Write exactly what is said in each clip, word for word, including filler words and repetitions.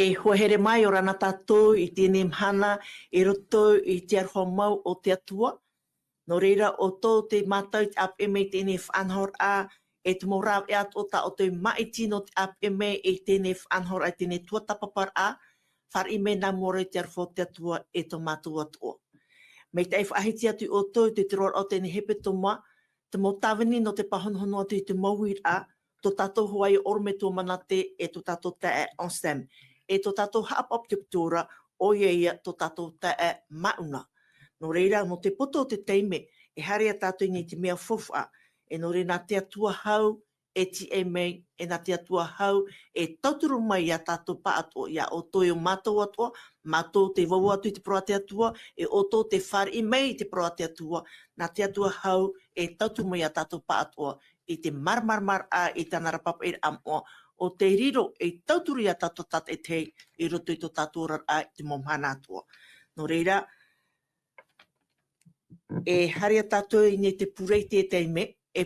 E hoa here mai, ʻia ora na tātou i teie mahana i roto i te aroha mau o te Atua. Nō reira, ʻoutou tē mātau i te ʻāpeʻe mai i teie faʻanahoraʻa, e te mau rāveʻa atoʻa tā ʻoutou e māʻiti nō te ʻāpeʻe mai i teie faʻanahoraʻa, i teie tuatāpaparaʻa, fāriʻi mai nā mua ra i te aroha o te Atua e tō mātou atoʻa. Mai te faʻahiti atu iā ʻoutou i te roaraʻa o teie hepetoma, te mau tāvini nō te pāhonohono atu i te mau uiraʻa, tō tātou hoa ʻorometua Manate e tō tātou taeaʻe Anselme, e tō tātou haʻapaʻo pito-pito ra, ʻoia ia tō tātou taeaʻe Mauna. Nō reira, nō te poto o te taime, e haere ā tātou i niʻa i te mea faufaʻa, e nō reira nā te Atua hau e tīaʻi mai, e nā te Atua hau e tauturu mai iā tātou pāʻatoʻa, iā ʻoutou e ʻo mātou atoʻa, mātou tē vau atu i te parau a te Atua, e ʻoutou tē fāriʻi mai i te parau a te Atua, nā te Atua hau e tauturu mai iā tātou pāʻatoʻa i te māramaramaraʻa, i tāna ra pāpaʻiraʻa moʻa, ʻo tē riro ei tauturu iā tātou tātaʻitahi i roto i tō tātou oraraʻa i te mau mahana atoʻa. Nō reira, e haere ā tātou i niʻa i te pure i teie taime, e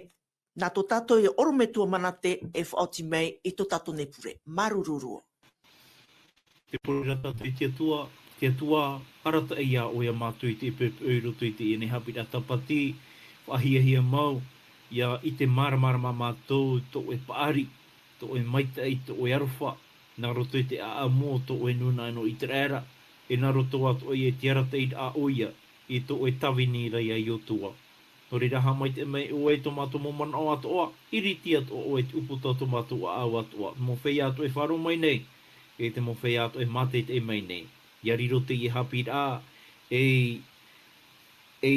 nā tō tātou ia ʻorometua Manate e faʻaoti mai i tō tātou nei pure. Māuruuru roa. Tē pure ra tātou i te Atua, te Atua, arataʻi iā ʻoe iā mātou i te ʻepoʻepo i roto i teie nei haʻapiʻiraʻa tāpati, faʻahiahia mau, ʻia ʻite māramarama mātou tō ʻoe paʻari, tō ʻoe maitaʻi, tō ʻoe aroha, nā roto i te ʻāʻamu o tō ʻoe nūnaʻa nō ʻĪteraʻera, e nā roto atoʻa i te arataʻiraʻa ʻoia i tō ʻoe tāvini ra iā Iosua. Nō reira, haʻamaitaʻi mai ʻoe i tō mātou mau manaʻo atoʻa, ʻiriti atoʻa ʻoe i te ʻūputa o tō mātou ʻāʻau atoʻa, mau feiā atoʻa e faʻaroʻo mai nei, e te mau feiā atoʻa e mātaʻitaʻi mai nei. ʻIa riro teie haʻapiʻiraʻa, e, e,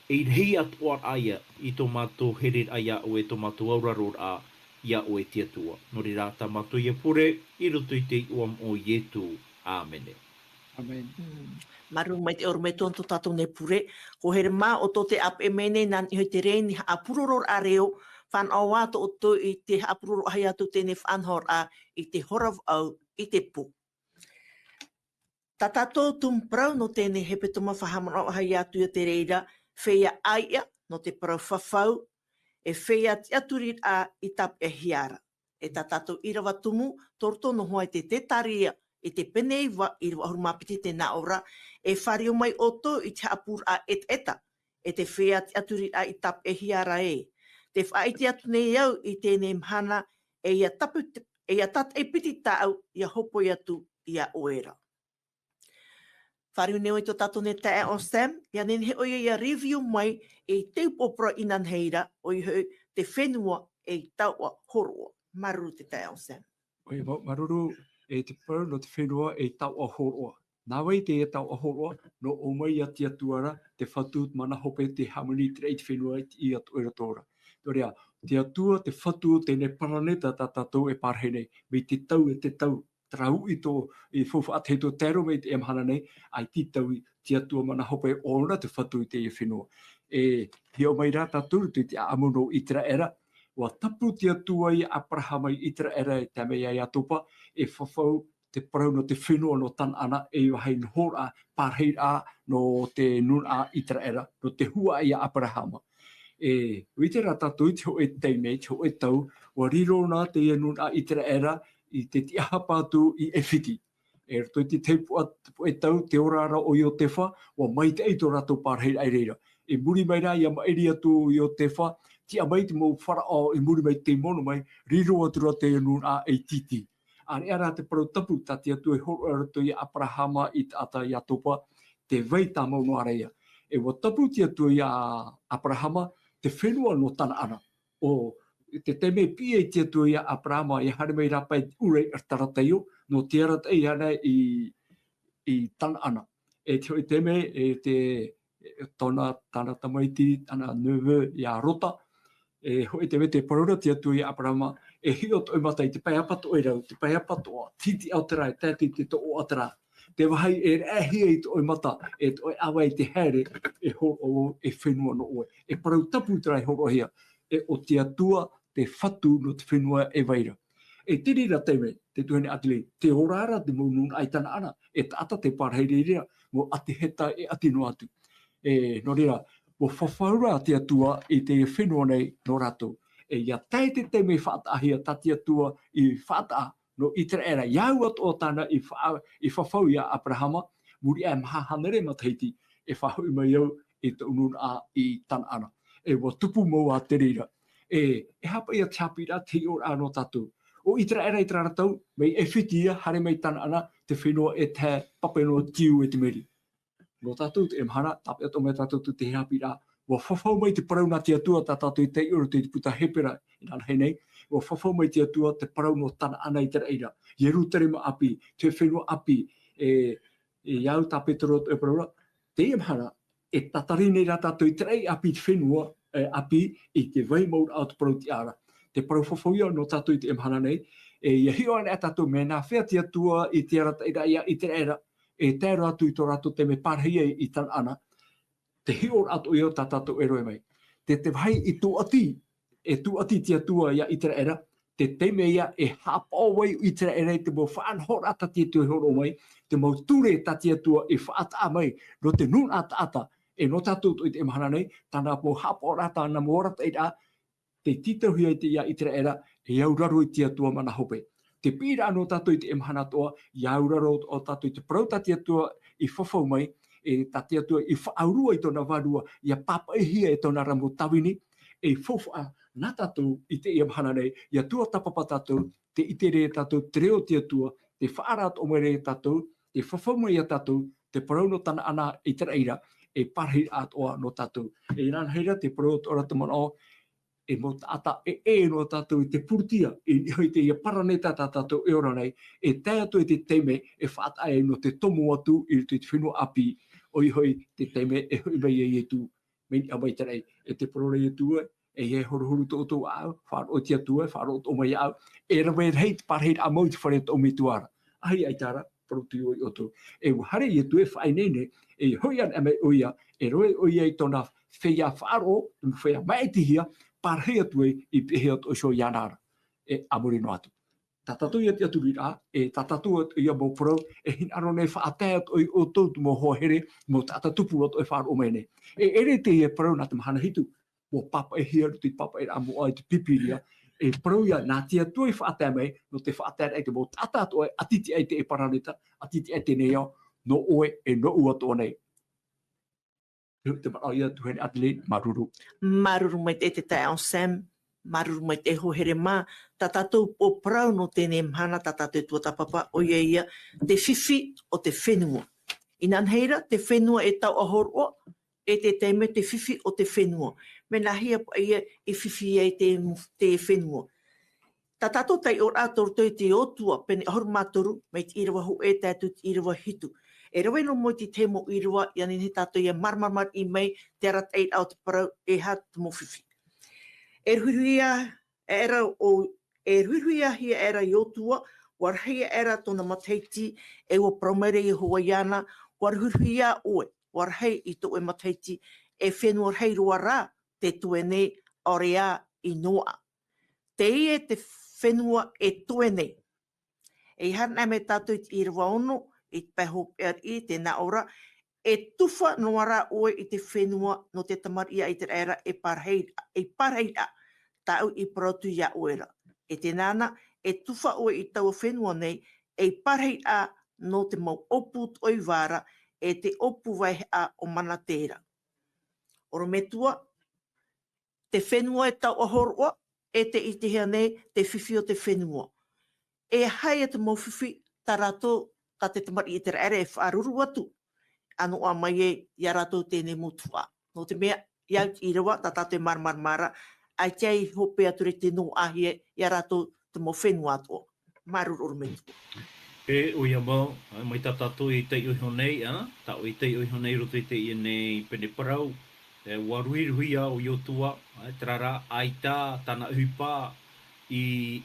e rahi atoʻa ra ia i tō mātou hereraʻa iā ʻoe, tō mātou auraroraʻa iā ʻoe te Atua. Nō reira, tā mātou ia pure, i roto i te iʻoa moʻa o Ietu. ʻĀmene. ʻĀmene. Mm. Māuruuru maitaʻi ʻorometua nō tō tātou nei pure. Hoa here mā, ʻoutou tē ʻāpeʻe mai nei, nā niʻa hoʻi i te reni haʻapurororaʻa reo, fānaʻo ā tō ʻoutou i te haʻapurorohia atu teie faʻanahoraʻa i te hora vaʻu i te pō. Tā tātou tumu parau nō teie hepetoma, faʻahaʻamanaʻohia atu ia te reira, feiā ʻāiʻa nō te parau fafau, e feiā tiʻaturiraʻa i tāpeʻahia ra. E tā tātou ʻīrava tumu, tō roto noa i te Zekaria, i te pene iva, ʻīrava ʻahuru mā piti tē nā ʻō ra, e fāriu mai ʻoutou i te haʻapūraʻa ʻetaʻeta, e te feiā tiʻaturiraʻa i tāpeʻahia ra ē. Tē faʻaʻite atu nei au i teie mahana, e ʻia tātaʻi, e ʻia tātaʻi piti tāʻu ʻia hōpoi atu iā ʻoe ra. Fāriu nei ʻoe i tō tātou nei taeaʻe Anselme, ʻia nehenehe ʻoia ʻia review mai i te upoʻo parau inanahi ra, ʻoia hoʻi te fenua ei taoʻa hōroʻa. Māuruuru te taeaʻe Anselme. ʻOia, mā-, māuruuru, e te parau nō te fenua ei taoʻa hōroʻa. Nā vai teie taoʻa hōroʻa? Nō ʻō mai ia te Atua ra, te Fatu, te mana hope, tē hāmani i te raʻi i te fenua i te, i atoʻa i roto ra. Nō reira, te Atua, te Fatu, teie paraneta tā tātou e parahi nei, mai te tau e te tau, terā uʻi tō, e faufaʻa atoʻa tō taero mai i teie mahana nei, ʻaita i taui, te Atua mana hope ʻōna te Fatu i teie fenua. E hiʻo mai rā tātou i te ʻāʻamu nō ʻĪteraʻera, ʻua tapu te Atua iā Aperahama i ʻĪteraʻera e tae mai iā Iakoba, e fafau te parau nō te fenua nō Tanaana, ei vāhi nohoraʻa, pārahiraʻa nō te nūnaʻa ʻĪteraʻera, nō te huaʻai iā Aperahama. E, ʻua ʻite rā tātou i te hōʻē taime, te hōʻē tau, ʻua riro na teie nūnaʻa ʻĪteraʻera i te tiʻahapa atu i ʻAifiti. E roto i te tahi puʻe-, puʻe tau, tē ora ra ʻo Iotefa, ʻua maitaʻi tō rātou pārahiraʻa i reira. I muri mai rā, ʻia maʻiri atu ʻo Iotefa, tiʻa mai te mau Faraō, i muri mai tei mono mai, riro atu ra teie nūnaʻa ʻAifiti. ʻĀreʻa rā te parau tapu, tā te Atua i hōroʻa i roto iā Aperahama, i te taʻata Iakoba, tē vai tāmau noa ra ia. E ʻua tapu te Atua iā Aperahama, te fenua nō Tanaana. ʻO te taime e piʻi ai te Atua iā Aperahama, ʻia haere mai rāpae i te ʻūrē i Kalataia, nō te arataʻi iāna i, i Tanaana. E te hōʻē taime, e te, e tōna, tāna tamaiti, tāna neveu, iā Lota. E hōʻē taime tē parau ra te Atua iā Aperahama, e hiʻo tō ʻoe mata i te pae ʻāpapa ʻoe rau, te pae ʻāpapa, te hitiʻa o te rā, e tae atu i te toʻoʻa o te rā. Te vāhi e raʻehia ai tō ʻoe mata, e tō ʻoe ʻāvae i te haere, e hōroʻa vau, e fenua nō ʻoe. E parau tapu terā i hōroʻahia, e ʻo te Atua, te Fatu nō te fenua e vai ra. E te reira taime, te tuahine Adelaide, tē ora ra te mau nūnaʻa i Tanaana, e taʻata tē pārahi i reira, mau ʻati heta e ʻati noa atu. E, nō reira, ʻua fafau ra te Atua i te fenua nei nō rātou. E ʻia tae te taime i faʻataʻahia tā te Atua i faʻataʻa, nō Iteraera, ia au atoʻa tāna i fa-, i fafau ia Aperahama, muri aʻe maha hānere matahiti, e faʻahoʻi mai au i tōʻu nūnaʻa i Tanaana. E ʻua tupu mau ā te reira. E, e aha paʻi ia te haʻapiʻiraʻa, te hiʻoraʻa nō tātou. ʻO Iteraera i terā ra tau, mai ʻAifiti ia, haere mai Tanaana, te fenua e tahe pape noa tiʻa e te meri. Nō tātou teie mahana, tāpeʻa atoʻa mai tātou i te haʻapiʻiraʻa. ʻUa fafau mai te parau nā te Atua tā tātou i taiʻo i roto i te puta Hepera, inanahi nei. ʻUa fafau mai te Atua te parau nō Tanaana i te raʻi ra. Ierutarema ʻāpī, te fenua ʻāpī, e, e ia au tā Petero atoʻa e parau ra. Teie mahana, e tatari nei rā tātou i te raʻi ʻāpī te fenua, e, ʻāpī i te vai mau ra o te parau tiʻa ra. Te parau fafau ia nō tātou i teie mahana nei, e ia hiʻo anaʻe tātou mea nāfea te Atua i te arataʻiraʻa ia Iteraera, e tae roa atu i tō rātou taime e pārahi ai i Tanaana, te hiʻoraʻa atoʻa ia tā tātou e roaʻa mai. Te, te vāhi i tūʻati, e tūʻati te Atua ia Iteraera, te taime ia e haʻapaʻo ai Iteraera i te mau faʻanahoraʻa tā te Atua i hōroʻa mai, te mau ture tā te Atua i faʻataʻa mai, nō te nūnaʻa taʻata, e nō tātou atoʻa i teie mahana nei, tāna mau haʻapaʻoraʻa, tāna mau arataʻiraʻa, tei tītauhia ai te ia Iteraera, e auraro i te Atua mana hope. Te piʻiraʻa nō tātou i teie mahana atoʻa, e auraro atoʻa tātou i te parau tā te Atua i fafau mai, e tā te Atua i faʻaurua i tōna vārua, ʻia pāpaʻihia e tōna ra mau tāvini, e faufaʻa nā tātou i teie mahana nei, ʻia tuatāpapa tātou, tē ʻite ra tātou te reo o te Atua, tē faʻaara atoʻa mai ra ia tātou, tē fafau mai ia tātou, te parau nō Tanaana i te raʻi ra, e pārahiraʻa atoʻa nō tātou. E inanahi ra te parau atoʻa ra te manaʻo, e mau taʻata ʻē, ʻē noa tātou i te pūrutia, i niʻa i teie paraneta tā tātou e ora nei, e tae atu i te taime e faʻataʻa ai nō te tomo atu i roto i te fenua ʻāpī, ʻoia hoʻi te taime e hoʻi mai ai Ietu, mai niʻa mai te raʻi, e te parau ra Ietu ē, e ʻeiaha e horuhoru tō ʻoutou ʻāʻau, faʻaroʻo te Atua ē, faʻaroʻo atoʻa mai iāʻu, e rave rahi te pārahiraʻa mau i te fare o tōʻu metua ra. ʻAita ra, parau atu vau ia ʻoutou. E ʻua haere Ietu e faʻaineine, e hoʻi anaʻe mai ʻoia, e rave ʻoia i tōna feiā faʻaroʻo, te mau feiā māʻitihia, pārahi atu ai i te peʻahi o tō ʻoe iho iāna ra. E a muri noa atu. Tā tātou ia tiʻaturiraʻa, e tā tātou ia mau parau, e hinaʻaro nei e faʻatae atu ia ʻoutou te mau hoa here, mau taʻata tupu atoʻa e faʻaroʻo mai nei. E ʻere teie parau nā te mahana hitu, ʻua pāpaʻihia i roto i te pāpaʻiraʻa moʻa i te Pīpīria, e parau ia nā te Atua i faʻatae mai, nō te faʻataeraʻa i te mau taʻata atoʻa e ʻati tiʻa i teie paraneta, ʻati tiʻa i teie nei ao, nō ʻoe e nōʻu atoʻa nei. Te, te manaʻo ia tuahine Adelaide, māuruuru. Māuruuru maitaʻi te taeaʻe Sam, māuruuru maitaʻi hoa here mā, tā tātou upoʻo parau nō teie mahana tā tātou e tuatāpapa, ʻoia ia te fifi o te fenua. Inanahi ra, te fenua e taoʻa hōroʻa, e te taime te fifi o te fenua. Mea nāhea paʻi ia e fifi ai te, te fenua. Tā tātou taiʻoraʻa tō roto i te Iosua, pene ʻahuru mā toru, mai te ʻīrava hōʻē tae atu i te ʻīrava hitu. E rave noa mai te tahi mau ʻīrava, ʻia nehenehe tātou ʻia māramaramaraʻi mai te arataʻiraʻa o te parau, e aha te mau fifi. E ruhiruhia aʻera ʻo, e ruhiruhiahia aʻera Iosua, ʻua rahi aʻera tōna matahiti, e ʻua parau mai ra Iehova iāna, ʻua ruhiruhia ʻoe, ʻua rahi i tō ʻoe matahiti, e fenua rahi roa rā te toe nei, ʻaore ā i noaʻa. Teie te fenua e toe nei. E ʻeiaha e haere mai tātou i te ʻīrava ono, i te pae hopeʻa riʻi, tē nā ʻō ra, e tufa noa rā ʻoe i te fenua nō te tamariʻi a Iteraera e pārahi, e pārahiraʻa, tāʻu i parau atu iā ʻoe ra. E tē nā na, e tufa ʻoe i taua fenua nei, e pārahiraʻa nō te mau ʻōpū toʻoivā ra, e te ʻōpū vaihaʻa o Manatē ra. ʻOrometua, te fenua e taoʻa hōroʻa, e tē ʻitehia nei te fifi o te fenua. E aha ia te mau fifi tā rātou, tā te tamariʻi Iteraera e faʻaruru atu, ʻa noaʻa mai ai iā rātou teie nei mau tuhaʻa. Nō te mea, ia au te ʻīrava, tā tātou e māramarama ra, ʻaita i hope atu ra i te noaʻahia iā rātou te mau fenua atoʻa. Māuruuru ʻorometua. E, ʻoia mau, mai tā tātou i taiʻo iho nei, ā, tāʻu i taiʻo iho nei i roto i teie nei pene parau, e, ʻua ruhiruhia ʻo Iosua, e, terā rā, ʻaita tāna ʻohipa i,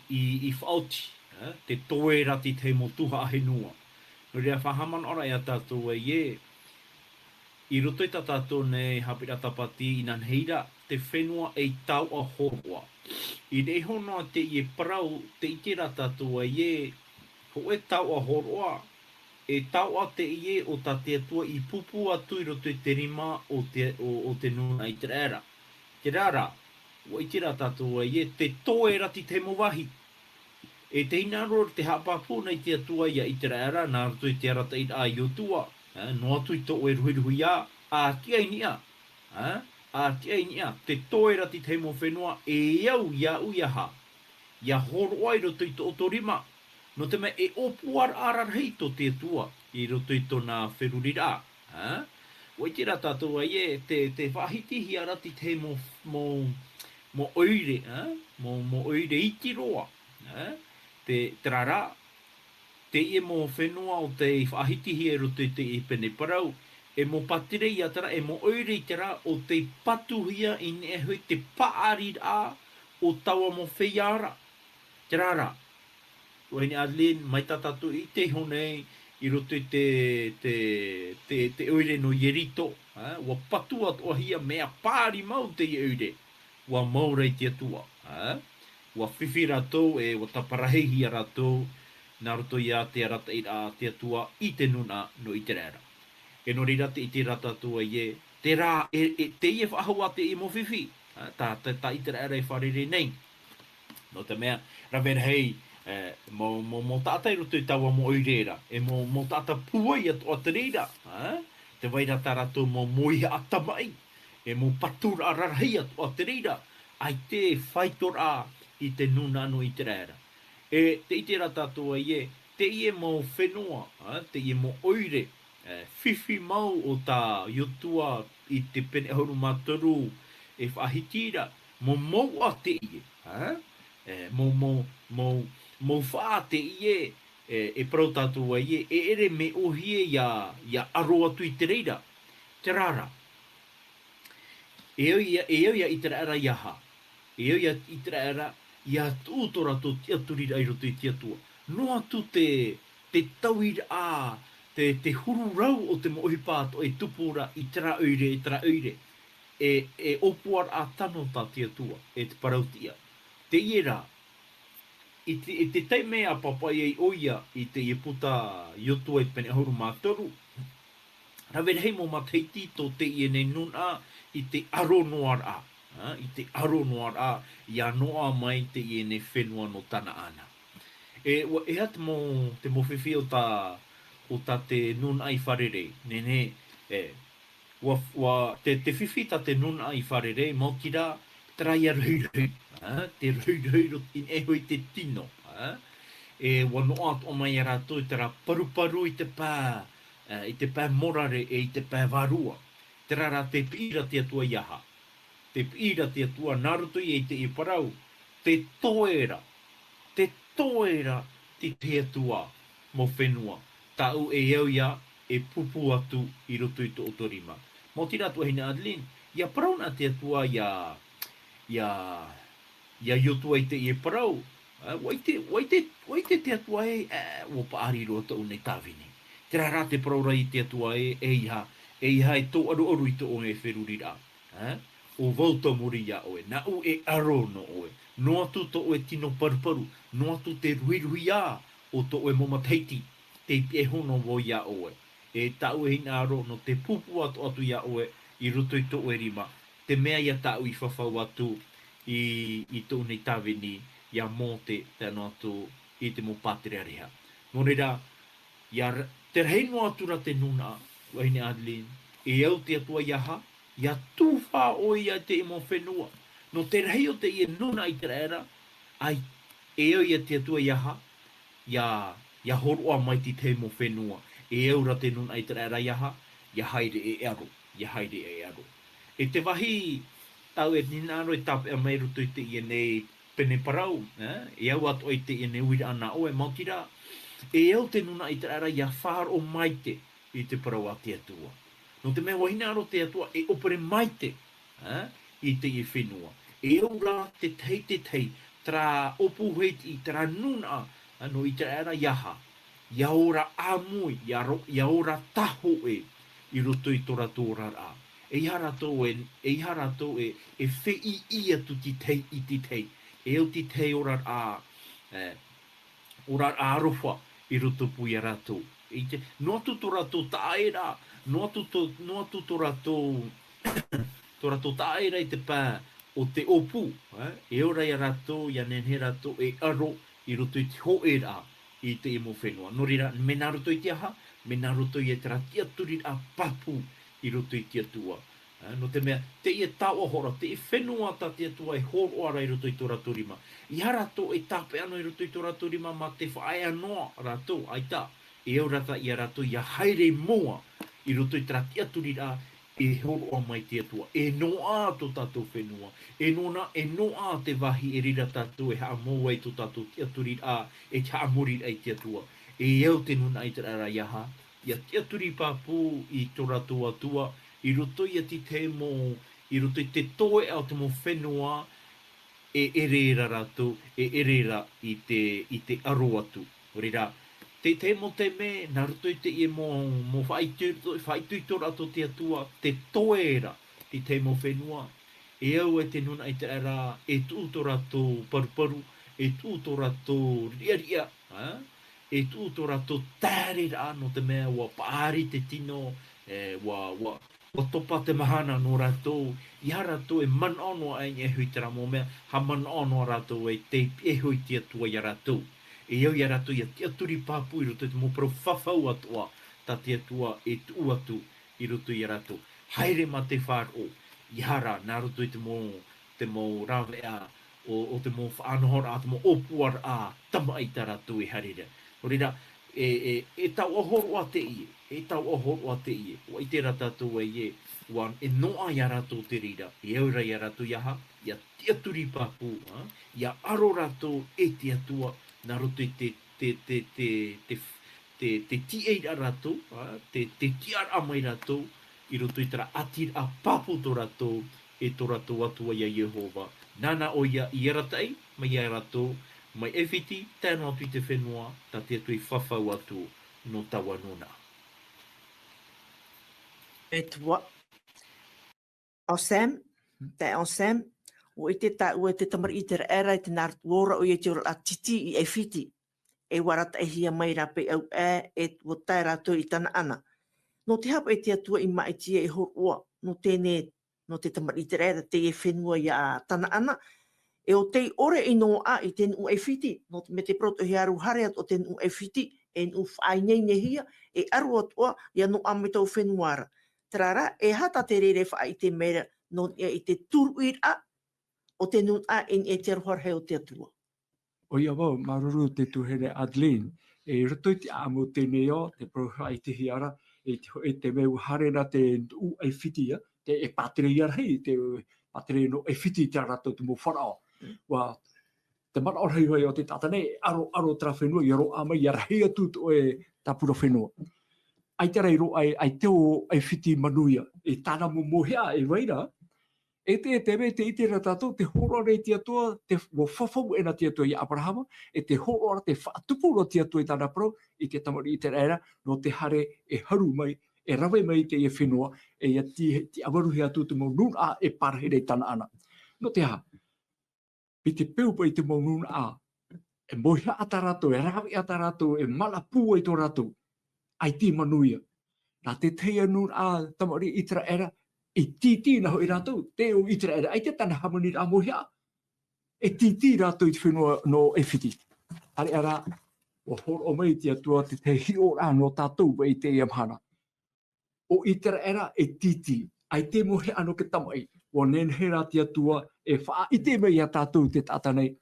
i, i faʻaoti, e, te toe ra te tahi mau tuhaʻa henua. Nō reira, faʻahaʻamanaʻo ra ia tātou ē, i roto i tā tātou nei haʻapiʻiraʻa Tāpati, inanahi ra te fenua ei taoʻa hōroʻa. I reira iho noa teie parau, tē ʻite ra tātou ē, hōʻē taoʻa hōroʻa, e taoʻa teie o tā te Atua i pūpū atu i roto i te rima o te, o, o te nūnaʻa Iteraera. Terā rā, ʻua ʻite ra tātou ē, te toe ra te tahi mau vāhi. E te hinaʻaro te haʻapāpū nei te Atua ia Iteraera, nā roto i te arataʻiraʻa a Iotua, ā, noa atu i tō ʻoe ruhiruhiā, ʻa tiʻa i niʻa, ā, ʻa tiʻa i niʻa, tē toe ra te tahi mau fenua, e au iāʻu ia aha, ia hōroʻa i roto i tō ʻoutou rima, nō te mea e ʻōpuaraʻa rarahi tō te Atua, i roto i tōna feruriraʻa, ā. ʻUa ʻite rā tātou ē, te, te faʻahitihia ra te tahi mau, mau, mau ʻoire, ā, mau, mau ʻoire iti roa, ā, te, terā rā, teie mau fenua ʻo tei faʻahitihia i roto i te pene parau, e mau pātireia terā, e mau ʻoire terā, ʻo tei patuhia i niʻa iho i te paʻariraʻa o taua mau feiā ra. Terā rā, Tuahine Adeline, mai tā tātou i ʻite iho nei, i roto i te, te, te, te ʻoire nō Ieriko, ā, ʻua patu atoʻahia, mea pāri mau teie ʻoire, ʻua mau ra i te Atua, ā, ʻua fifi rātou, e ʻua taparahi hia rātou, nā roto ia te arataʻiraʻa a te Atua i te nūnaʻa nō Iteraera. E nō reira tē ʻite ra tātou ē, terā, e, e, teie faʻahou ā teie mau fifi, ā, tā, tā, tā Iteraera e fārerei nei. Nō te mea, rave rahi, e, mau, mau, mau taʻata i roto i taua mau ʻoire ra, e mau, mau taʻata pūai atoʻa te reira, ā, tē vai ra tā rātou mau mauihaʻa tamaʻi, e mau paturaʻa rarahi atoʻa te reira, ʻaita e faitoraʻa i te nūnaʻa nō Iteraera. E, tē ʻite ra tātou ē, teie mau fenua, ā, teie mau ʻoire, e, fifi mau ʻo tā Iotua i te pene ʻahuru mā toru e faʻahiti ra, mau mouʻa teie, ā? E, mau, mau, mau, mau faʻa teie, e, e parau tātou ē, e ʻere mea ʻōhie ia, ia aro atu i te reira. Terā rā. E au ia, e au ia Iteraera ia aha? E au ia Iteraera ia tuʻu tō rātou tiʻaturiraʻa i roto i te Atua. Noa atu te, te tauiraʻa, te, te huru rau o te mau ʻohipa atoʻa e tupu ra i terā ʻoire, i terā ʻoire. E, e ʻōpuaraʻa tano tā te Atua, e te parau tiʻa. Teie rā, i te, i te taime a pāpaʻi ai ʻoia i teie puta Iotua i te pene ʻahuru mā toru, rave rahi mau matahiti tō teie nei nūnaʻa i te aro noa ra, ā, i te aro noa ra, ia noaʻa mai teie nei fenua nō Tanaana. E, ʻua, e aha te mau, te mau fifi o tā, o tā te nūnaʻa i fārerei, nehenehe, e, ʻua, ʻua, te, te fifi tā te nūnaʻa i fārerei, maoti rā, terā ia rohirohi, ā, te rohirohi ro-, i niʻa iho i te tino, ā. E, ʻua noaʻa atoʻa mai ia rātou i terā paruparu i te pae, ā, i te pae morare e i te pae vārua. Terā rā te piʻi ra te Atua ia aha. Te piʻi ra te Atua, nā roto ia i teie parau, te toe ra, te toe ra te, te Atua, mau fenua, tāʻu e au ia, e pūpū atu i roto i tō ʻoutou rima. Maoti rā tuahine Adeline, ia parau na te Atua ia, ia, ia Iotua i teie parau, ā, ʻua ʻite, ʻua ʻite, ʻua ʻite te Atua ē, ā, ʻua paʻari roa tōʻu nei tāvini. Terā rā te parau ra i te Atua ē, ʻeiaha, ʻeiaha e tō ʻaruʻaru i tō ʻoe feruriraʻa. Ā? ʻO vau tō muri ia ʻoe, nāʻu e aro nō ʻoe. Noa atu tō ʻoe tino paruparu, noa atu te ruhiruhiā o tō ʻoe mau matahiti, tei pihaʻi iho noa vau ia ʻoe. E tāʻu e hinaʻaro nō te pūpū atoʻa atu ia ʻoe i roto i tō ʻoe rima, te mea ia tāʻu i fafau atu i, i tōʻu nei tāvini, ia Mōte, tae noa atu i te mau pātereareha. Nō reira, ia ra-, te rahi noa atu ra te nūnaʻa, tuahine Adeline, e au te Atua ia aha, ia tufa ʻoe ia i te mau fenua. Nō te rahi o teie nūnaʻa Iteraera, ʻaita, e au ia te Atua ia aha, ia, ia hōroʻa mai te tahi mau fenua. E au ra te nūnaʻa Iteraera ia aha, ia haere e aro, ia haere e aro. E te vāhi tāʻu e hinaʻaro e tāpeʻa mai roto i teie nei pene parau, ā, e au atoʻa i teie nei uiraʻa nā ʻoe, maoti rā, e au te nūnaʻa Iteraera ia faʻaroʻo maite i te parau a te Atua. Nō te mea ʻua hinaʻaro te Atua e ʻōpere maite, ā, i teie fenua. E au ra te tahi, te tahi, terā ʻōpū Hētiʻi, terā nūnaʻa, ā, nō Iteraera ia aha, ia ora ʻāmui, ia ro-, ia ora tahoʻe i roto i tō rātou oraraʻa. ʻEiaha rātou e, ʻeiaha rātou e, e feiʻi atu te tahi i te tahi. E au te tahi oraraʻa, e, oraraʻa aroha i rotopū ia rātou. I te, noa atu tō rātou taʻaʻēraʻa, noa atu tō, noa atu tō rātou, tō rātou taʻaʻēraʻa i te pae o te ʻōpū, ā, e ora ia rātou, ia nehenehe rātou e aro, i roto i te hōʻēraʻa i teie mau fenua. Nō reira, mea nā roto i te aha? Mea nā roto ia i terā tiʻaturiraʻa pāpū i roto i te Atua. Ā, nō te mea, teie taoʻa hoʻi ra, teie fenua tā te Atua e hōroʻa ra i roto i tō rātou rima. ʻEiaha rātou e tāpeʻa noa i roto i tō rātou rima mā te faʻaea noa rātou, ʻaita, e au ra ia rātou ʻia haere moa i roto i terā tiʻaturiraʻa e hōroʻa mai te Atua. E noaʻa tō tātou fenua, e noaʻa, e noaʻa te vāhi e reira tātou e haʻamou ai tō tātou tiʻaturiraʻa, e te haʻamoriraʻa i te Atua. E au te nūnaʻa ʻĪteraʻera ʻeiaha, ʻia tiʻaturi pāpū i tō rātou Atua, i roto ia i te mau, i roto i te toeʻa o te mau fenua, e ʻere ra rātou, e ʻere ra i te, i te aro atu. Nō reira, te, te mau taime, nā roto i teie mau, mau faʻaitoito, faʻaitoitoraʻa tō te Atua, te toe ra, te, te mau fenua, e au e te nūnaʻa ʻĪteraʻera, e tuʻu tō rātou paruparu, e tuʻu tō rātou riʻariʻa, ā? E tuʻu tō rātou taereraʻa, nō te mea ʻua paʻari te tino, e, ʻua, ʻua, ʻua topa te mahana nō rātou, ʻeiaha rātou e manaʻo noa aʻe i niʻa iho i terā mau mea, haʻamanaʻo noa rātou e tei pihaʻi iho te Atua ia rātou. E au ia rātou ʻia tiʻaturi pāpū i roto i te mau parau fafau atoʻa, tā te Atua e tuʻu atu i roto ia rātou. Haere mā te faʻaroʻo, ʻeiaha rā, nā roto i te mau, te mau rāveʻa, o, o te mau faʻanahoraʻa, te mau ʻōpuaraʻa tamaʻi tā rātou e haere ra. Nō reira, e, e, e taoʻa hōroʻa teie, e taoʻa hōroʻa teie. ʻUa ʻite ra tātou ē, ʻua, e noaʻa ia rātou te reira, e au ra ia rātou ʻeiaha, ʻia tiʻaturi pāpū, ā, ʻia aro rātou e te Atua, nā roto i te, te, te, te, te, te, te tīaʻi ra rātou, ā, te, te tiʻaraʻa mai rātou, i roto i terā ʻātiraʻa pāpū tō rātou, e tō rātou Atua ia Iehova. Nāna ʻoia i arataʻi mai ia rātou, mai ʻAifiti, tae noa atu i te fenua, tā te Atua i fafau atu nō taua nūnaʻa. E tua. Awesome. Tae awesome. ʻUa ʻite tāʻu e te tamariʻi ʻĪteraʻera i te nā ora ʻoia i te oraraʻa titi i ʻAifiti. E ʻua arataʻihia mai rā paʻi ʻauaʻe, e ʻua tae rātou i Tanaana. Nō te aha paʻi te Atua i maʻiti e hōroʻa, nō teie, nō te tamariʻi ʻĪteraʻera teie fenua ia Tanaana, e ʻo tei ʻore i noaʻa i te nuʻu ʻAifiti, nō te, mai te parau atoʻa e ʻaru haere atu ʻo te nuʻu ʻAifiti, e nuʻu faʻaineinehia, e ʻaru atoʻa, ʻia noaʻa mai taua fenua ra. Terā rā, e aha tā te reira e faʻaʻite mai ra, nō niʻa i te turuʻiraʻa o te nūnaʻa i niʻa i te aroha rahi o te Atua. ʻOia vau, māuruuru te tuahine Adeline. E roto i te ʻāʻamu teie nei, te parau faʻaʻitehia ra, e te, e te mea ʻua haere ra te nuʻu ʻAifiti, ā, te, e pātireia rahi, te pātireia nō ʻAifiti tā rātou te mau Farao. Mm. ʻUa, te manaʻo rahi hoʻi o te taʻata nei, e ʻaro, ʻaro terā fenua, ʻia roaʻa mai, ʻia rahi atu tō ʻoe tāpura fenua. ʻAita rā i roaʻa ai, ʻaita ʻo ʻAifiti manuia, e tāna mau mauhaʻa e vai ra, e te, e te mea tē ʻite ra tātou, tē hōroʻa ra te Atua, tē, ʻua fafau ʻē na te Atua ia Aberahama, e tē hōroʻa ra, tē faʻatupu ra te Atua i tāna parau, i te tamariʻi ʻĪteraʻera, nō te haere e haru mai, e rave mai i teie fenua, e ʻia ti-, tiʻamaruhia atu te mau nūnaʻa e pārahi ra i Tanaana. Nō te aha? Mai te peu paʻi te mau nūnaʻa, e mauhaʻa tā rātou, e rāveʻa tā rātou, e mana pūai tō rātou ʻaita i manuia. Nā te tahi ā nūnaʻa tamariʻi ʻĪteraʻera, e tītī na hoʻi rātou, tē ʻo ʻĪteraʻera, ʻaita tāna hāmaniraʻa mauhaʻa. E tītī rātou i te fenua nō ʻAifiti. ʻĀreʻa rā, ʻua hōroʻa mai te Atua te tahi hiʻoraʻa nō tātou paʻi i teie mahana. ʻO ʻĪteraʻera e tītī, ʻaita e mauhaʻa nō te tamaʻi, ʻua nehenehe rā te Atua e faʻaʻite mai ia tātou te taʻata nei,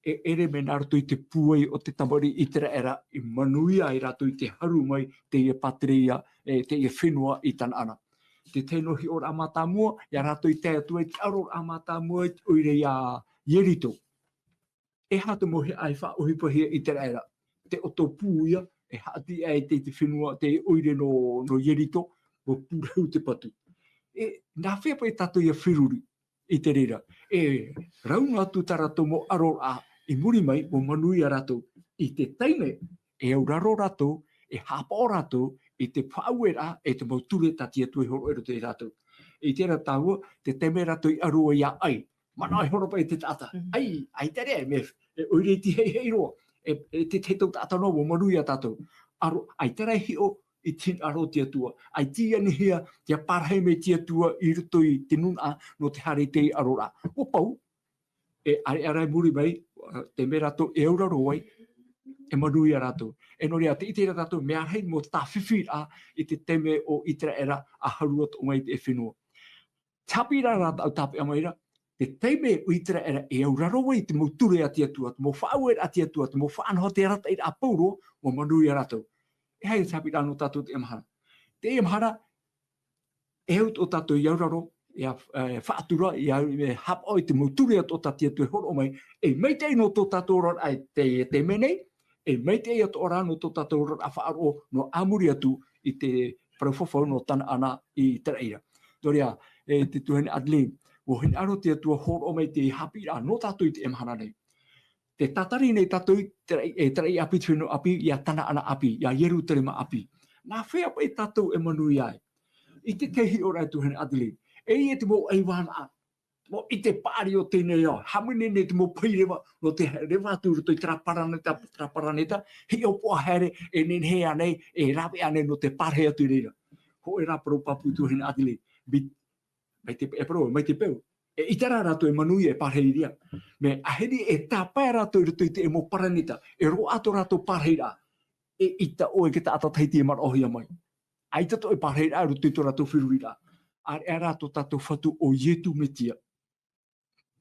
e ʻere mai nā roto i te pūai o te tamariʻi ʻĪteraʻera, i manuia ai rātou i te haru mai teie pātireia, e, teie fenua i Tanaana. Te tahi nō hiʻoraʻa mātāmua, ia rātou i tae atu ai te aroraʻa mātāmua i te ʻoire ia Ieriko. E aha te mauhaʻa e faʻaʻohipahia e ʻĪteraʻera? Te ʻoto pū ia, e haʻati ai te, te fenua, te ʻoire nō, nō Ieriko, ʻua pūrahu te patu. E, nā hea paʻi tātou ia feruri i te reira? E rau noa atu tā rātou mau aroraʻa i muri mai, ʻua manuia rātou. I te taime, e auraro rātou, e haʻapaʻo rātou i te faʻaueraʻa, e te mau ture tā te Atua i hōroʻa i roto ia rātou. I terā tāua, te taime rātou i ʻaro ai ia ʻai, manaʻo e horo paʻi te taʻata. Mhm. ʻAi, ʻaita rā, e mea, e ʻoire iti heiʻi roa, e, e te, te tau taʻata noa, ʻua manuia tātou. ʻAro, ʻaita rā e hiʻo i te hinaʻaro o te Atua. ʻAita i anihia, ʻia pārahi mai te Atua i roto i te nūnaʻa, nō te haere i te aroraʻa. ʻUa pau, e ʻāreʻa rā i muri mai, te mea rātou e auraro ai, e manuia rātou. E nō reira, te ʻite ra tātou, mea rahi mau tāfifiraʻa i te taime o Iteraera a haru atu mai i te fenua. Te haʻapiʻiraʻa rā tāʻu tāpeʻa mai ra, te taime o Iteraera e auraro ai i te mau ture a te Atua, te mau faʻaueraʻa a te Atua, te mau faʻanaho, te arataʻiraʻa a Pauro, ʻua manuia rātou. E aha te haʻapiʻiraʻa nō tātou teie mahana? Teie mahana, e au tō tātou i auraro, ia, e, faʻatura, ia, e haʻapaʻo i te mau ture atoʻa tā te Atua e hōroʻa mai, e maitaʻi nō tō tātou oraraʻa i te, te mea nei, e maitaʻi atoʻa rā nō tō tātou oraraʻa faʻaroʻo, nō a muri atu i te parau fafau nō Tanaana i Iteraera. Nō reira, e te tuahine Adeline, ʻua hinaʻaro te Atua hōroʻa mai te haʻapiʻiraʻa nō tātou i teie mahana nei. Tē tātari nei tātou i Iteraera, e, Iteraera ʻāpī, te fenua ʻāpī, ia Tanaana ʻāpī, ia Ierutarema ʻāpī. Nā hea paʻi tātou e manuia ai? I te tahi hiʻoraʻa e tuahine Adeline, e ʻia te mau ʻaivānaʻa, mau ʻite paʻari o teie nei ao, hāmani nei te mau paʻireva, nō te reva atu i roto i terā paraneta, terā paraneta, hiʻopoʻa haere, e nehenehe ānei, e rave ānei nō te pārahi atu i reira. Hōʻē rā parau pāpū tuahine Adeline, mai, mai te, e parau, mai te peu. E ʻaita rā rātou e manuia, e pārahi i reira. Mea ʻaita e tāpae rātou i roto i te mau paraneta, e roaʻa tō rātou pārahiraʻa, e ʻaita ʻoe i te taʻata Tahiti e maraʻohia mai. ʻAita atoʻa e pārahiraʻa i roto i tō rātou feruriraʻa. ʻĀreʻa rā tō tātou Fatu ʻo Ietu Metia.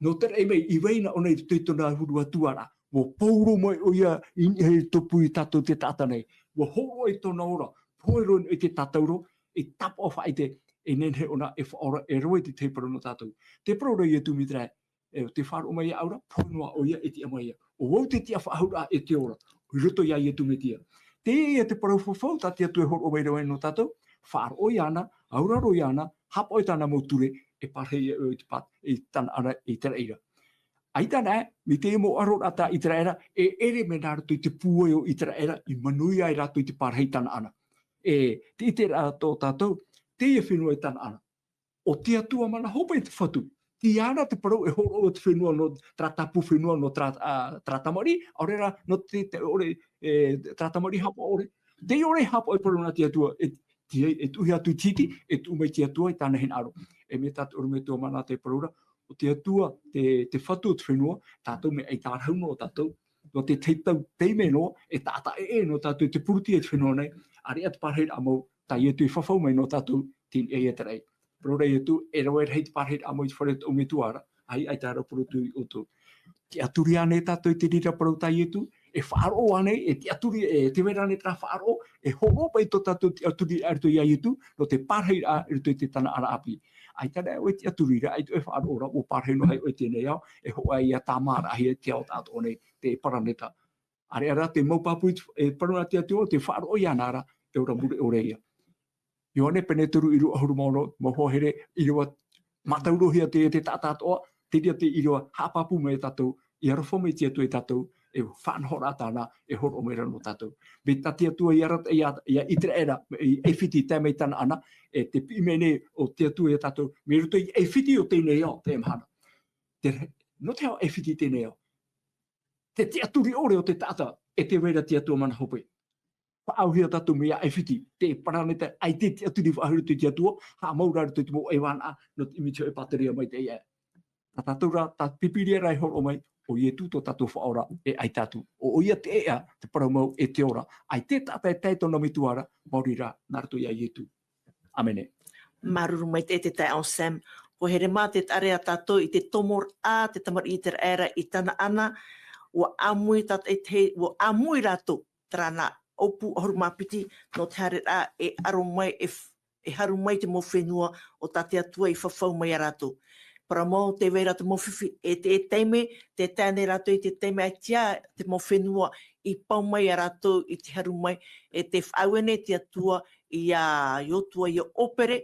Nō te raʻi mai, i vai na ʻōna i roto i tōna huru atu ra, ʻua pauroa mai ʻoia i niʻa i te tupu ia tātou te taʻata nei. ʻUa hōroʻa i tōna ora, pohe roa i te tātauro, e tāpaʻo faʻaʻite, e nehenehe ʻōna e faʻaora, e rave i te tahi parau nō tātou. Te parau ra Ietu Metia, e, tē faʻaroʻo mai iāʻu ra, pohe noa ʻoia e tiʻa mai ïa. ʻO au te tiʻafaʻahouraʻa e te ora, i roto ia Ietu Metia. Teie te parau fafau tā te Atua e hōroʻa mai ra nō tātou, faʻaroʻo iāna, auraro iāna, haʻapaʻo i tāna mau ture, e pārahi ʻoe i te pat-, i Tanaana, i Iteraera. ʻAita anaʻe, mai te mau ʻaroraʻa tā Iteraera, e ʻere mai nā roto i te pūai o Iteraera, i manuia ai rātou i te pārahi i Tanaana. E, te ʻiteraʻa tō tātou, teie fenua i Tanaana. ʻO te Atua mana hope te Fatu. Tiʻa na te parau e hōroʻa te fenua nō terā tāpū fenua nō terā, ā, terā tamariʻi, ʻaore rā nō te, te ʻore, e, terā tamariʻi haʻapaʻo ʻore. Teie ʻore haʻapaʻo e parau nā te Atua, e, te, e tuʻu atu i te Tahiti, e tuʻu mai te Atua i tāna hinaʻaro. E mai tā te ʻorometua mana te parau ra, ʻo te Atua, te, te Fatu o te fenua, tātou mea ʻaita e tārahu noa tātou, nō te tahi tau taime noa, e taʻata ʻē, ʻē noa tātou i te purūtia i te fenua nei, ʻāreʻa te pārahiraʻa mau, tā Ietu i fafau mai nō tātou, i teie nei e te raʻi. Parau ra Ietu, e rave rahi te pārahiraʻa mau i te fare o tōʻu Metua ra, ʻaita, ʻaita rā parau atu iā ʻoutou. Tiʻaturi ānei tātou i te reira parau tā Ietu, e faʻaroʻo ānei, e tiʻaturi, e tē vai ra ānei terā faʻaroʻo, e hōroʻa paʻi tō tātou tiʻaturi i roto iā Ietu, nō te pārahiraʻa i roto i te Tanaana ʻāpī. ʻAita rā ʻoe tiʻaturi ra, ʻaita ʻoe faʻaroʻo ra, ʻua pārahi noa ai ʻoe i teie nei ao, e hoʻi ā tāmāraʻahia te ao tāʻatoʻa nei, te paraneta. ʻĀreʻa rā te mau pāpū i te, e parau nā te Atua, tē faʻaroʻo iāna ra, e ora mure ʻore ïa. Ioane pene toru ʻīrava ʻahuru mā ono, mau hoa here, ʻīrava mātaurohia te, te taʻata atoʻa, te reira te ʻīrava haʻapāpū mai iā tātou, e aroha mai te Atua iā tātou, e faʻanahoraʻa tāna, e hōroʻa mai ra nō tātou. Mai tā te Atua i arataʻi iā, iā Iteraera, i ʻAifiti tae mai Tanaana, e te piʻi mai nei o te Atua iā tātou, mai roto i ʻAifiti o teie nei ao, teie mahana. Te, nō te aha ʻAifiti i teie nei ao? Te tiʻaturi ʻore o te taʻata, e tē vai ra te Atua mana hope. Faʻaauhia tātou mai iā ʻAifiti, te paraneta, ʻaita e tiʻaturi faʻahou i roto i te Atua, haʻamau ra i roto i te mau ʻaivānaʻa, nō te ʻimiti hoʻi e pātireia mai te ʻēʻa. Tā tātou rā, tā Pīpīria rā e hōroʻa mai, ʻo Ietu tō tātou Faʻaora, e ʻaita atu. ʻO ʻoia te ʻēʻa, te parau mau, e te ora. ʻAita e taʻata e tae i tōna Metua ra, maori rā, nā roto iā Ietu. ʻĀmene. Māuruuru maitaʻi te taeaʻe Sam. Pohe here mā te taʻata ra tātou i te tomoraʻa, te tamariʻi Iteraera i Tanaana, ʻua ʻāmui tātou i te, ʻua ʻāmui rātou, terā nā ʻōpū ʻahuru mā piti, nō te haereraʻa e aro mai, e f-, e haru mai te mau fenua o tā te Atua i fafau mai iā rātou. Parau mau tē vai ra te mau fifi, e te, e taime, tē tae nei rātou i te taime ʻaita te mau fenua i pau mai iā rātou i te haru mai, e tē faʻaue nei te Atua iā Iotua, iā Opere,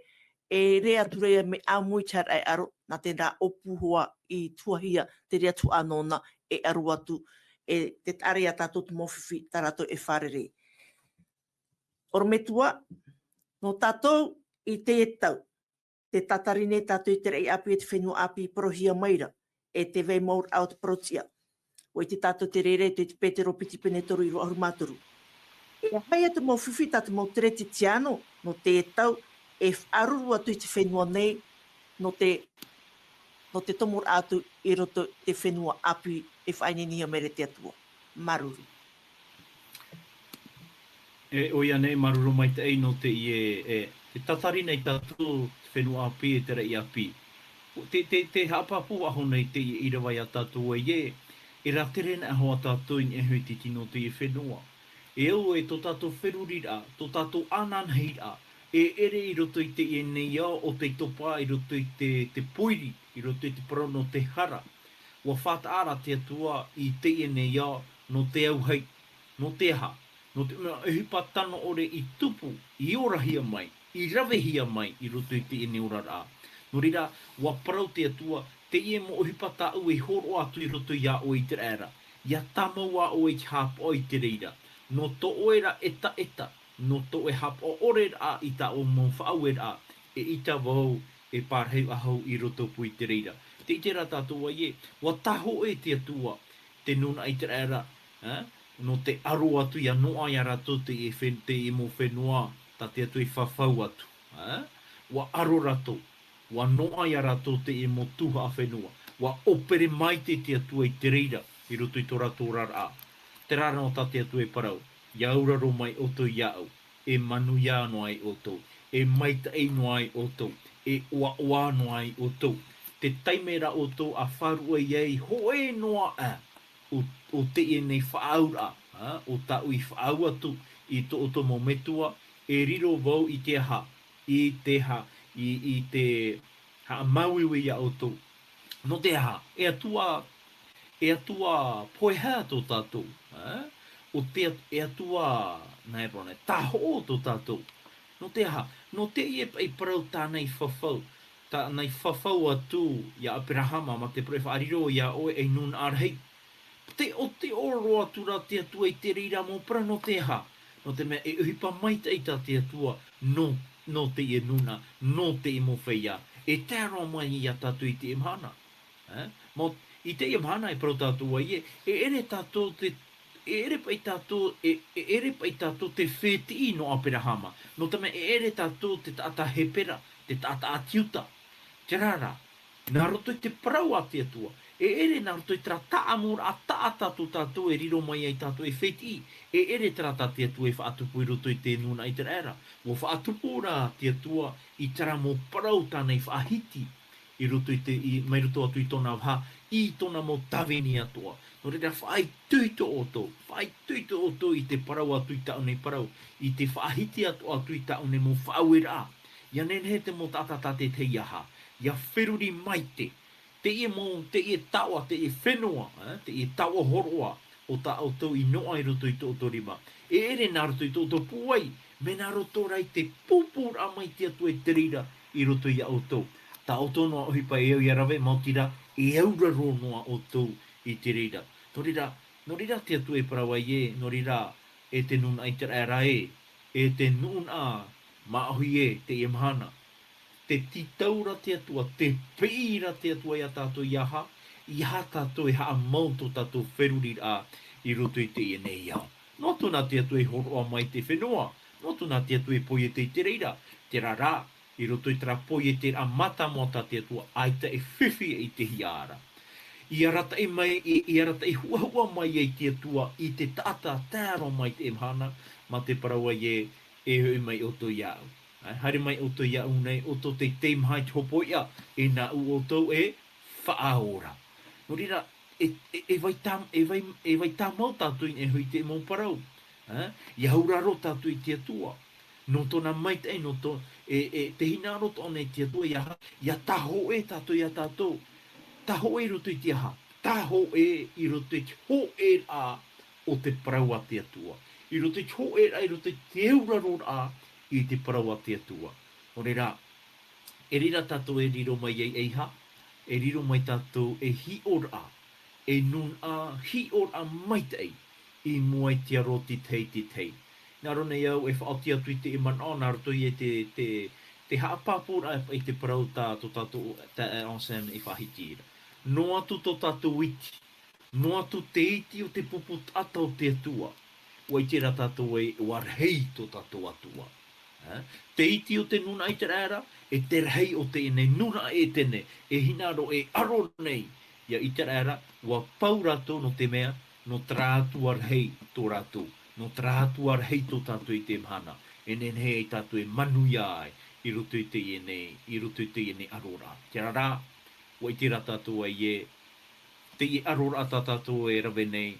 e rē atu ra ïa mea ʻāmui te haereraʻa e aro, nā terā ʻōpū hoa i tuahia, te reira tuhaʻa nōna e aro atu, e te taʻata ra iā tātou te mau fifi, tā rātou e fārerei. ʻOrometua, nō tātou i teie tau, tē tātari nei tātou i te raʻi ʻāpī, e te fenua ʻāpī i parauhia mai ra, e te vai mau ra o te parauʻtiʻa. ʻUa ʻite tātou te reira i te Petero piti pene toru ʻīrava ʻahuru mā toru. E aha ïa te mau fifi tā te mau Keresetiano, nō teie tau, e faʻaruru atu i te fenua nei, nō te nō te tomoraʻa atu i roto i te fenua ʻāpī e faʻaineinehia mai ra te Atua. Māuruuru. E, ʻoia nei, māuruuru maitaʻi nō teie, e, te tatari nei tātou, te fenua ʻāpī, e te raʻi ʻāpī. Te, te, te haʻapāpū aʻe nei teie ʻīrava ia tātou ē, e rātere na hoʻi tātou i niʻa iho i te tino o teie fenua. E au ē tō tātou feruriraʻa, tō tātou anaanahiraʻa, e ʻere i roto i teie nei ao, ʻo tei topa i roto i te, te pōiri, i roto i te parau nō te hara. ʻUa faʻataʻa ra te Atua i teie nei ao, nō te auahi, nō te aha, nō te mea ʻohipa tano ʻore i tupu, i orahia mai, i ravehia mai i roto i teie nei oraraʻa. Nō reira, ʻua parau te Atua, teie mau ʻohipa tāʻu e hōroʻa atu i roto ia ʻoe ʻĪteraʻera, ʻia tāmau ā ʻoe i te haʻapaʻo i te reira. Nō tō ʻoe ra ʻetaʻeta, nō tō ʻoe haʻapaʻo ʻore ra i tā ʻoe mau faʻaueraʻa, eʻita vau e pārahi faʻahou i roto pū i te reira. Tē ʻite ra tātou ē, ʻua tāhōʻē te Atua, te nūnaʻa ʻĪteraʻera, ā, nō te aro atu ʻia noaʻa ia rātou te, e fen-, te mau fenua, tā te Atua i fafau atu, ā, ʻua aro rātou, ʻua noaʻa ia rātou te mau tuhaʻa fenua, ʻua ʻōpere maitaʻi te Atua i te reira, i roto i tō rātou oraraʻa. Terā rā nō tā te Atua e parau, ʻia auraro mai ʻoutou iāʻu, e manuia noa ai ʻoutou, e maitaʻi noa ai ʻoutou, e ʻoaʻoa noa ai ʻoutou. Te taime ra ʻoutou ʻa faʻaruʻe ai hōʻē noa ā, ʻo, ʻo teie nei faʻaauraʻa, ā, ʻo tāʻu i faʻaau atu i tō ʻoutou mau metua, e riro vau i te aha, i te ha-, i, i te haʻamāuiui ia ʻoutou. Nō te aha, e Atua, e Atua pohe tō tātou, ā? ʻO te At-, e Atua, nā e parau nei, tāhōʻē tō tātou. Nō te aha, nō teie paʻi parau tāna i fafau, tāna i fafau atu ia Aperahama, mā te parau e faʻariro ia ʻoe ei nūnaʻa rahi. Teʻoteʻo roa atu ra te Atua i te reira mau parau nō te aha, nō te mea e ʻohipa maitaʻi tā te Atua, nō, nō teie nūnaʻa, nō teie mau feiā, e tae roa mai ia tātou i teie mahana. Ā? Mau, i teie mahana e parau tātou ē, e ʻere tātou te, e ʻere paʻi tātou, e, e ʻere paʻi tātou te fētiʻi nō Aperahama. Nō te mea e ʻere tātou te taʻata Hepera, te taʻata ʻāti Iuta. Terā rā, nā roto i te parau a te Atua, e ʻere nā roto i terā taʻamuraʻa taʻata tō tātou e riro mai ai tātou ei fētiʻi, e ʻere terā tā te Atua e faʻatupu i roto i te nūnaʻa ʻĪteraʻera. ʻUa faʻatupu rā te Atua i terā mau parau tāna i faʻahiti i roto i te, i, mai roto atu i tōna vaha, i tōna mau tāvini atoʻa. Nō reira, faʻaitoito ʻoutou, faʻaitoito ʻoutou i te parau atu i tāʻu nei parau, i te faʻahiti atoʻa atu i tāʻu nei mau faʻaueraʻa. ʻIa nehenehe te mau taʻata tātaʻitahi ʻia aha, ʻia feruri maitaʻi, teie mau, teie taoʻa, teie fenua, ā, teie taoʻa hōroʻa o tā ʻoutou i noaʻa i roto i tō ʻoutou rima. E ʻere nā roto i tō ʻoutou pūai, mea nā roto rā i te pūpūraʻa mai te Atua i te reira i roto ia ʻoutou. Tā ʻoutou noa ʻohipa e au ʻia rave, maoti rā, e auraro noa ʻoutou i te reira. Nō reira, nō reira te Atua e parau ai ē, nō reira, e te nūnaʻa ʻĪteraʻera ē, e te nūnaʻa māʻohi ē, teie mahana. Tē tītau ra te Atua, tē piʻi ra te Atua ia tātou ʻia aha, ʻia aha tātou e haʻamau tō tātou feruriraʻa i roto i teie nei ao. Noa atu nā te Atua i hōroʻa mai te fenua, noa atu nā te Atua i poiete i te reira, terā rā, i roto i terā poieteraʻa mātāmua tā te Atua, ʻaita e fifi i te hiʻoraʻa. I arataʻi mai, i, i arataʻi huʻahuʻa mai ai te Atua i te taʻata tae roa mai teie mahana, mā te parau ē, e hoʻi mai ʻoutou iāʻu. Ā, haere mai ʻoutou iāʻu nei, ʻoutou tei teimaha i te hopoiʻa, e nāʻu ʻoutou e faʻaora. Nō reira, e, e, e vai tā-, e vai, e vai tāmau tātou i niʻa iho i te mau parau. Ā, ʻia auraro tātou i te Atua. Nō tōna maitaʻi, nō tō-, e, e, te hinaʻaro tōna e te Atua, ʻia, ʻia tāhōʻē tātou ia tātou. Tāhōʻē i roto i te aha? Tāhōʻē i roto i te hōʻēraʻa o te parau a te Atua. I roto i te hōʻēraʻa, i roto i te auraroraʻa i te parau a te Atua. Nō reira, e reira tātou e riro mai ai, e aha? E riro mai tātou ei hiʻoraʻa, ei nūnaʻa hiʻoraʻa maitaʻi i mua i te aro o te tahi, te tahi. Nā reira nei au e faʻaoti atu i te manaʻo, nā roto ia i te, te, te haʻapāpūraʻa i te parau tā tō tātou, tā Anselme i faʻahiti ra. Noa atu tō tātou iti, noa atu te iti o te pupu taʻata o te Atua, ʻua ʻite rā tātou ē, ʻua rahi tō tātou Atua. Te iti o te nūnaʻa Iteraera, e te rahi o teie nei nūnaʻa Etene, e hinaʻaro e aro nei ia Iteraera, ua pau rātou nō te mea, nō terā Atua rahi tō rātou, nō terā Atua rahi tō tātou i teie mahana, e nehenehe ai tātou e manuia ai, i roto i teie nei, i roto i teie nei aroraʻa. Terā rā, ua ʻite rā tātou ē, teie aroraʻa tā tātou e rave nei,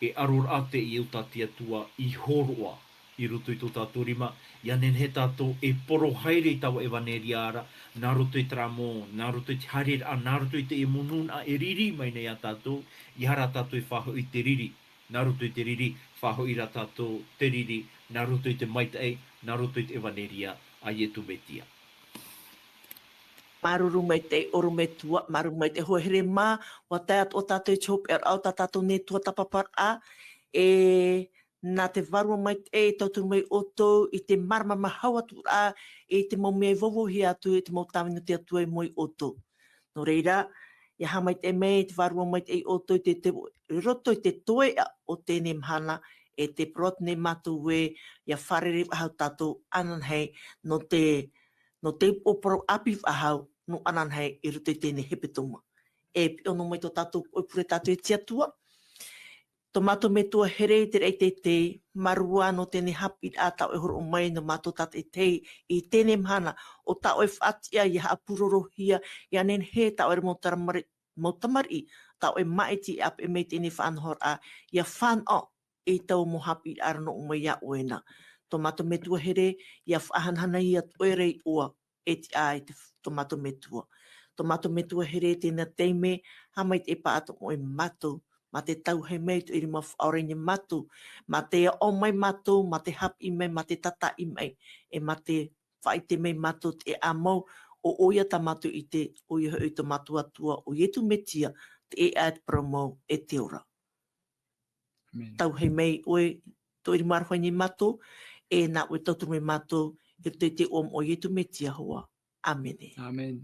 e aroraʻa teie o tā te Atua i hōroʻa i roto i tō tātou rima, ia nehenehe tātou e poro haere i taua ʻevaneria ra, nā roto i terā mau, nā roto i te haereraʻa, nā roto i teie mau nūnaʻa e riri mai nei ia tātou, ʻeiaha rā tātou e faʻahoʻi i te riri, nā roto i te riri, faʻahoʻi rā tātou te riri, nā roto i te maitaʻi, nā roto i te ʻevaneria a Ietu Metia. Māuruuru maitaʻi ʻorometua, māuruuru maitaʻi hoa here mā, ua tae atoʻa tātou i te hopeʻaraʻa o tā tātou nei tuatāpaparaʻa, e nā te Vārua Maitaʻi e tauturu mai ʻoutou i te māramarama hau atu ra, i te mau mea e vauvauhia atu, i te mau tāvini o te Atua i mua ia ʻoutou. Nō reira, ia haʻamaitaʻi mai te Vārua Maitaʻi ia ʻoutou i te, te, i roto i te toeʻa o teie mahana, e tē parau atu nei mātou ē, ia fārerei faʻahou tātou ananahi, nō te, nō te upoʻo parau ʻāpī faʻahou, nō ananahi i roto i teie hepetoma. E piʻo noa mai tō tātou poʻipū ra tātou i te Atua. Tō mātou Metua here i te raʻi teitei, māuruuru nō teie haʻapiʻiraʻa tā ʻoe e hōroʻa mai nō mātou tātaʻitahi i teie mahana, ʻo tā ʻoe faʻatiʻa ia haʻapūrorohia, ia nehenehe tā ʻoe mau tamari-, mau tamariʻi, tā ʻoe maʻiti e ʻāpeʻe mai i teie faʻanahoraʻa, ia fānaʻo i taua mau haʻapiʻiraʻa ra nō ʻō mai ia ʻoe na. Tō mātou Metua here, ia faʻahanahanahia atu ʻoe ra iʻoa, e tiʻa ai te, tō mātou Metua. Tō mātou Metua here i teie taime, haʻamaitaʻi pāʻatoʻa ʻoe ia mātou, mā te tauhē mai i tō ʻoe rima faʻaora nei ia mātou, mā te aʻo mai mātou, mā te haʻapiʻi mai, mā te tātaʻi mai, e mā te faʻaʻite mai mātou te ʻēʻa mau, ʻo ʻoia tā mātou ʻite, ʻoia hoʻi tō mātou Atua, ʻo Ietu Metia, te ʻēʻa, te parau mau, e te ora. Amen. Tauhē mai ʻoe, tō ʻoe rima aroha nei ia mātou, e nā ʻoe e tauturu mai ia mātou, i roto i te iʻoa o Ietu Metia hoʻi. Amene. Amen.